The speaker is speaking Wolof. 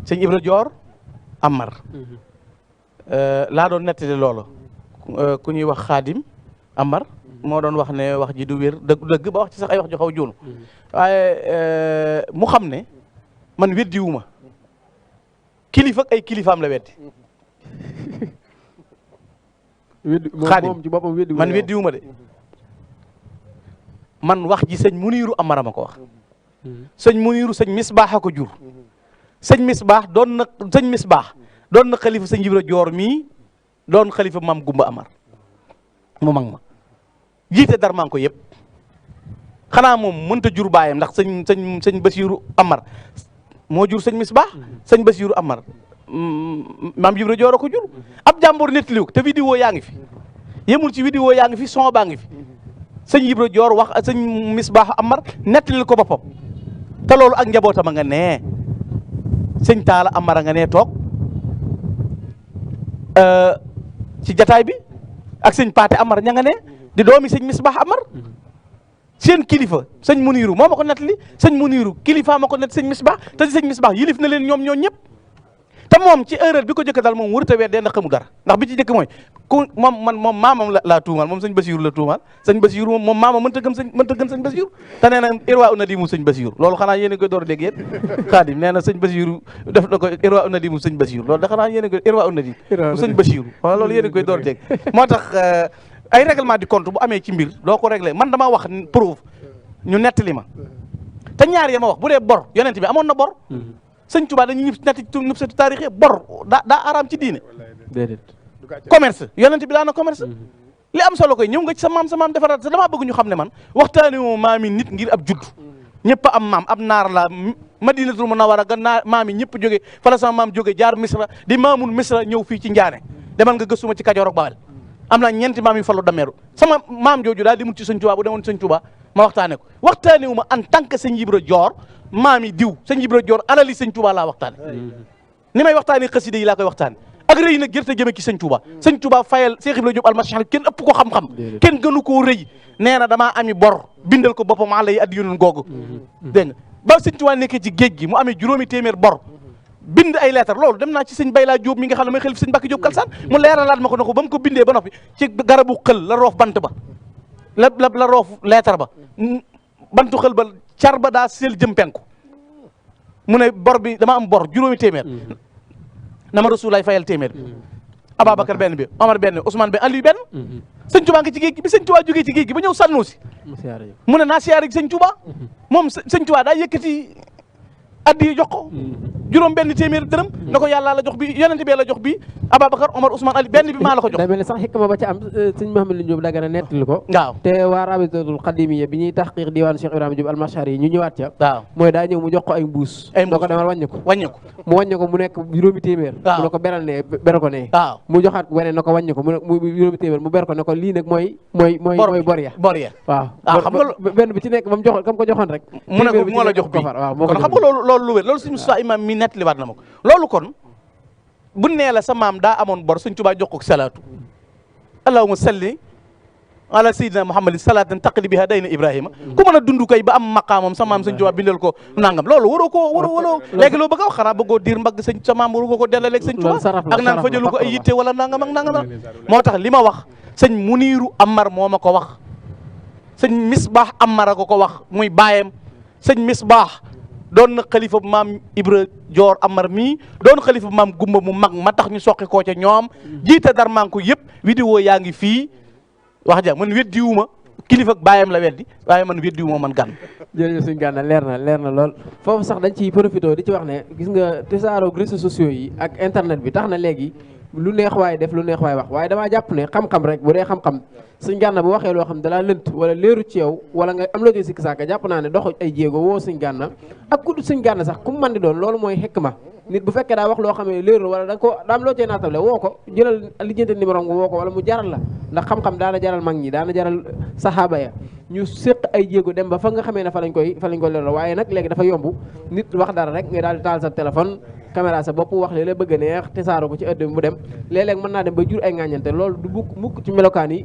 sëñ Ibra Joor Amar laa doon nettali loolu ku ñuy wax Xaadim Amar moo doon wax ne wax ji du wér dëgg ba wax ci sax ay wax ju xaw joonu waaye mu xam ne man weddiwuma kilifa ak ay kilifaam la weddi Xaadim man weddiwuma de man wax ji sëñ Muniiru Amar ma ko wax sëñ Muniiru sëñ Misbaax a ko jur sëñ Misbaax doon na xalifa sëñ Ibra Joor mii doon xalifa maam Gumba Amar mu mag ma jiite dar maa ko yëpp xanaa moom mënta jur baayam ndax sëñ Basiiru Amar moo jur sëñ Misbaax sëñ Basiiru Amar maam Ibra Joor a ko jur ab jàmbur nettaliw ko te vidéo yaa ngi fi yemul ci vidéo yaa ngi fi son baa ngi fi sëñ Ibra Joor wax sëñ Misbaax Amar nettalil ko boppam te loolu ak njabootam a nga nee sëñ Taala Amar a nga nee toog ci jataay bi ak sëñ Paate Amar ña nga ne di doomi sëñ Misbaax Amar seen kilifa sëñ Muniiru moo ma ko nettali sëñ Muniiru kilifa ma ko nett sëñ Misbaax te sëñ Misbaax yilif na leen ñoom ñëpp te moom ci erreur bi ko jëkk dal moom warut a weer dee ndax xamu dara ndax bi ci jëkk mooy ku moom maamam laa tuumal moom sëñ Basiiru la tuumal sëñ Basiiru moom maamam mënta gëm sëñ Basiiru te nee na irwa u nadimu sëñ Basiiru loolu xanaa yéen a koy door a dégg yéen Xaadim nee na sëñ Basiiru def na ko irwa u nadimu sëñ Basiiru loolu da xanaa yéen a koy irwa u nadimu sëñ Basiiru waaw loolu yéen a koy door a dégg moo tax ay règlement du compte bu amee ci mbir doo ko réglé man dama wax preuve ñu nettali ma te ñaar ya ma wax bu dee bor yonent bi amoon na bor sëñ Tuubaa dañuy ñëpp satu taarix bor daa araam ci diine déedéet commerce yonent bi daana commerce li am solo koy ñëw nga ci sa maam defaraat sa damaa bëgg ñu xam ne man waxtaane moo maami nit ngir ab judd ñëpp am maam ab naar la Madinatul Munawwara ga naar maam yi ñëpp jóge fala sama maam jóge jaar Misra di maamul Misra ñëw fii ci Njaane demal nga gëstuma ci Kajoor ak Bawol am na ñeenti maam yu falu dameeru sama maam jooju daal di mut ci sëñ Tuubaa bu demoon sëñ Tuubaa ma waxtaane ko waxtaane wu ma en tant que sëñ Ibra Joor maami diw sëñ Ibra Joor alali sëñ Tuubaa laa waxtaane ni may waxtaane xasida yi laa koy waxtaane ak rëy nag gërte jëme ci sëñ Tuubaa sëñ Tuubaa fayal Cheikh Ibra Diop almasahal kenn ëpp ko xam-xam kenn gënu koo rëy nee na damaa ami bor bindal ko boppam àlla yi addi yonen googu dégg nga ba sëñ Tuubaa nekkee ci géej gi mu amee juróomi téeméer bor bind ay lettre loolu dem naa ci sëñ Bayla Diop mi nga xam ne mooy xelif sëñ Mbàkke Diop Kalsaan mu leeralaat ma ko ne ko ba mu ko bindee ba noppi ci garabu xël la roof bant ba la roof lettre ba bantu xël ba car ba daa seel jëm penku mu ne bor bi dama am bor juróomi téeméer na ma Rasulaay fayal téeméer bi Ababacar benn bi Omar benn Ousmane benn Aliou benn sëñ Tuubaa nga ci géej gi bi sëñ Tuubaa jógee ci géej gi ba ñëw sànnoo si mu ne naa siyaare sëñ Tuubaa moom sëñ Tuubaa daa yëkkati addi jox ko juróom benn téeméer dërëm na ko yàlla la jox bi yonent bi la jox bi Ababacar Omar Ousmane Ali benn bi maa la ko jox day mel ni sax xikma ba ca am sëñ Mouhamadou Diop Dagana nettali ko waaw te waa Rabitatul Xadimiya bi ñuy taxqiq diwaanu Cheikh Ibrahima Diop almashari yi ñu ñëwaat ca waaw mooy daa ñëw mu jox ko ay mbuus doo ko demal wàññi ko mu wàññi ko mu nekk juróomi téeméer mu ne ko beral ne ber ko ne waaw mu joxaat weneen na ko wàññi ko mu juróomi téeméer mu ber ko ne ko lii nag mooy bor ya waaw xam nga benn bi ci nekk ba mu joxoon kam ko joxoon rek mu ne ko moo la jox bi kon xam nga loolu lu wér loolu suñu sa imam mi nettaliwaat na ma ko loolu kon bu nee la sa maam daa amoon bor sëñ Tuubaa jox ko salaatu allahumma salli ala sayyidina muhammadin salatan taqli biha dayna ibrahima ku mën a dund koy ba am maqaamam sa maam sëñ Tuubaa bindal ko nangam loolu waroo léegi loo bëgg a wax xanaa bëggoo diir mbagg sëñ sa maam waru ko dellaleeg sëñ Tuubaa ak naan fajalu ko ay yitte wala nangam ak nangam moo tax li ma wax sëñ Muniiru Amar moo ma ko wax sëñ Misbaax Amar a ko wax muy baayam sëñ Misbaax doon na xalifa maam Ibra Joor Amar mii doon xalifa maam Gumba mu mag ma tax ñu soqi koo ca ñoom jiite dar maa ko yëpp vidéo yaa ngi fii wax ja man weddiwuma kilifa ak baayam la weddi waaye man weddiwuma man Gana jërëjëf suñu Gana leer na lool foofu sax dañ ciy profité di ci wax ne gis nga tasaaroo réseaux sociaux yi ak internet bi tax na léegi lu neex waay def lu neex waay wax waaye damaa jàpp ne xam-xam rek bu dee xam-xam suñ Gana bu waxee loo xam dalaa lënt wala leeru ci yow wala nga am loo koy sikki saaka jàpp naa ne dox ay jéego woo suñ Gana ak ku dul suñ Gana sax ku mu mën di doon loolu mooy xikma nit bu fekkee daa wax loo xam ne leerul wala da ko daam loo cee naatable woo ko jëlal lijjante numéro nga woo ko wala mu jaral la ndax xam-xam daana jaral mag ñi daana jaral saxaaba ya ñu séq ay jéego dem ba fa nga xamee ne fa lañ koy leeral waaye nag léegi dafa yomb nit wax dara rek nga daal di taal sa téléphone caméra sa bopp wax léeg-léeg bëgg a neex te saaro ko ci ëdd mu dem léeg-léeg mën naa dem ba jur ay ŋàññante loolu du mukk ci melokaan yi